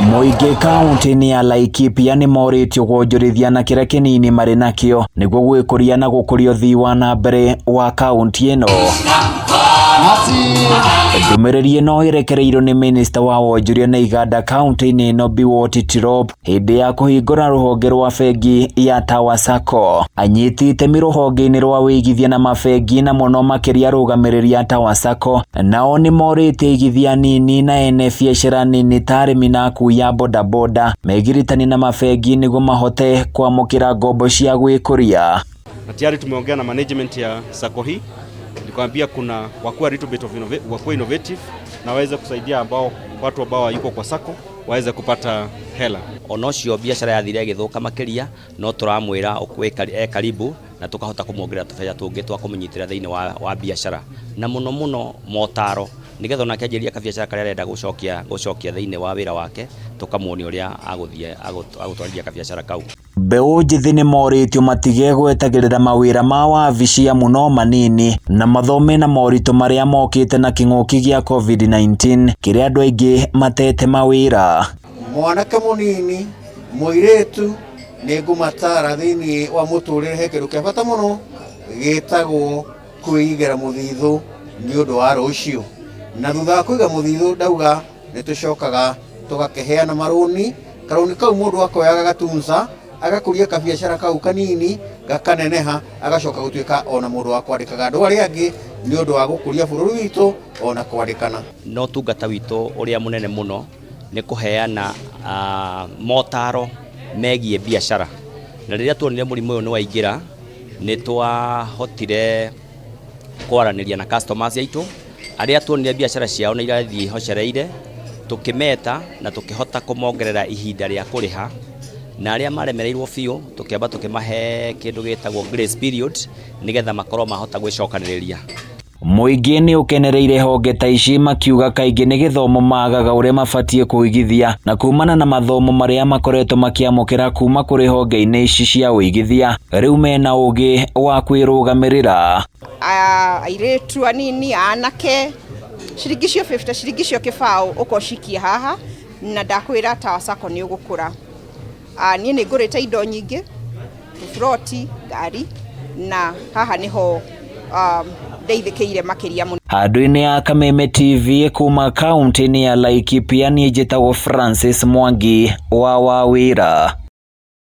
Mũingĩ kaũntĩ-inĩ ya Laikipia nĩ morĩtio kwonjorithia na kĩrĩa kĩnini marĩ nakĩo nĩguo gwĩkũria na gũkũria ũthii wa na mbere wa kaũntĩ ĩno. Ndũmĩrĩri ĩno ĩrekereirio nĩ minista wa wonjoria na iganda kaũntĩ-inĩ ĩno Biwott Tirop hĩndĩ ya kũhingũra rũhonge rwa bengi ya Tower Sacco. Anyiti itemi rũhonge-inĩ rwa wĩigithia na mabengi na mũno makĩria arũgamĩrĩri a Tower Sacco nao nĩ morĩtie aigithia anini na ene biacara nini ta arĩmi na akui a bodaboda megiritanie na mabengi nĩguo mahote kwamũkĩra ngombo cia gwĩkũria. Na tayari tumeongea na management ya sacco hii, nikwambia kuna wakuwa little bit of wakuwa innovative na waweze kusaidia ambao watu ambao hayuko kwa sacco waweze kupata hela. Ona ũcio biacara yathire ĩgĩthũka makĩria no tũramwĩra e karibu na tũkahota kũmuongerera tũbeca tũngĩ twa kũmũnyitĩrĩra thĩinĩ wa biacara na mũno mũno motaro nĩgetha onake anjĩrĩrie kabiacara karĩa arenda gũcokia thĩinĩ wa wĩra wake tũkamuonia ũrĩa agũthiĩ agũtwarithia kabiacara kau. Mbeũ njĩthĩ nĩ morĩtio matige gwetagĩrĩra mawĩra ma wabici amu no manini na mathome na moritũ marĩa mokĩte na kĩng'ũki gĩa COVID-19 kĩrĩa andũ aingĩ matete mawĩra. Mwanake mũnini, mũirĩtu, nĩ ngũmatara thĩinĩ wa mũtũrĩre he kĩndũ kĩa bata mũno gĩtagwo kwĩigĩra mũthithũ nĩ ũndũ wa rũciũ. Na thutha wa kũiga mũthithũ ndauga nĩ tũcokaga tũgakĩheana marũni, karũni kau mũndũ akoyaga gatunza, agakũria kabiacara kau kanini gakaneneha, agacoka gũtuĩka ona mũndũ wa kwandĩkaga andũ arĩa angĩ nĩ ũndũ wa gũkũria bũrũri witũ ona kwandĩkana. Na ũtungata witũ ũrĩa mũnene mũno nĩ kũheana motaro megiĩ biacara. Na rĩrĩa tuonire mũrimũ ũyũ nĩ waingĩra, nĩ twahotire kwaranĩria na customers aitũ, arĩa tuonire biacara ciao nĩ irathiĩ ihocereire, tũkĩmeta na tũkĩhota kũmongerera ihinda rĩa kũrĩha, na arĩa maremereirwo biũ, tũkĩamba tũkĩmahe kĩndũ gĩtagwo grace period, nĩgetha makorwo mahota gwĩcokanĩrĩria. Mũingĩ nĩ ũkenereire honge ta ici makiuga kaingĩ nĩ gĩthomo magaga ũrĩa mabatiĩ kũigithia na kumana na mathomo marĩa makoretwo makĩamũkĩra kuma kũrĩ honge-inĩ ici cia ũigithia rĩu mena ũgĩ wa kwĩrũgamĩrĩra. Airĩtu anini, anake, ciringi cio 50, ciringi cio kĩbaũ ũkocikia haha na ndakwĩra Tower Sacco nĩ ũgũkũra. Niĩ nĩ ngũrĩte indo nyingĩ, tũburoti, ngari na haha nĩho ndeithĩkĩire makĩria mũno. Handũ-inĩ ya Kameme TV kuma kaunti-inĩ ya Laikipia niĩ njĩtagwo Francis Mwangi wa Wawĩra.